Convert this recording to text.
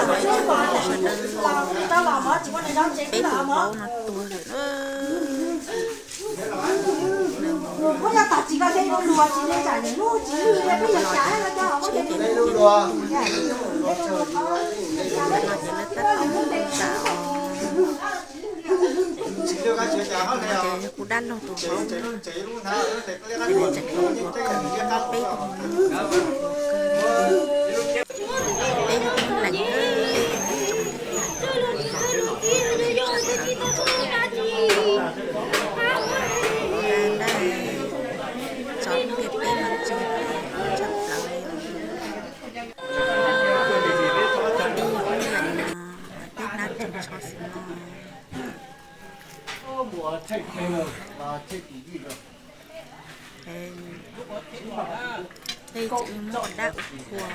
Peb tus vauv no tuag lawm na. Los ces lawv tab tom mus tas os. Ces kuv dab laug tus vauv na, tseem tuag kawg, peb tus, peb tus leem. Txov lub ntiaj teb mas tseem tshaj plaws li. Peb yog hnub lees no, peb hnab tseem tsho xwb no. Peb tseem muab dab ua kua.